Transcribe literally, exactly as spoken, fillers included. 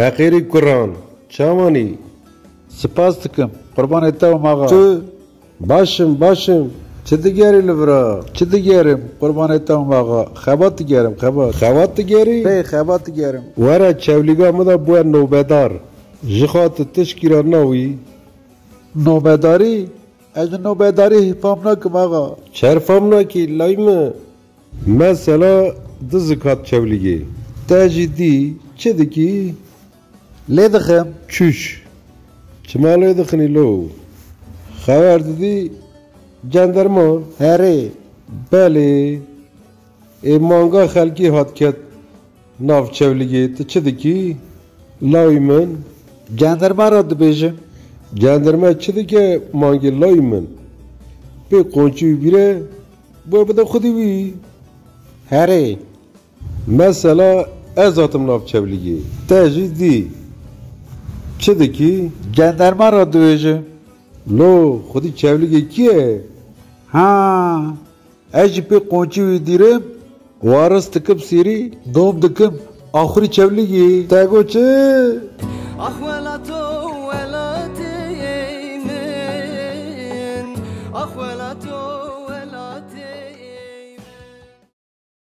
Feqîrî kuran, çawanî? Spas dikim, qurbanê te bim axa. Tu? Baş im, baş im. Çi digerî li vira? Çi digerim, qurbanê te bim axa. Xebat digerim, xebat. Xebat digerî? Pey xebat digerim. Were çewlîga min de bûye nobedar. Ji xwe tu tişkî re nawî? Nobedarî? Ez ji nobedarî fam nakim axa. Çer fam nakî, lay min? Mesela dizik hat çewlîgê. Te jî dî, çi dikî? Lê dixim. Çûç? Çima lê dixinî lo? Xeber didî cenderma? Herê. Belê. Ê manga xelkî hat ket nav çewlîgê, tu çi dikî? Lawî min. Cenderma re dibêjim. Cenderma çi dike mangê lawî min? Pê qonçî wî bîre, bo bide xwedî wî. Herê. Mesela ez hatim nav çewlîgê. Te jî dî. Çi dikî? Cenderma re dibêjim. Lo, xwedî çewlîgê kî ye? Ha, ez jî pê qonçî wî dîrim, waris dikim sîrî, dom dikim axurî çewlîgî. Te got çi?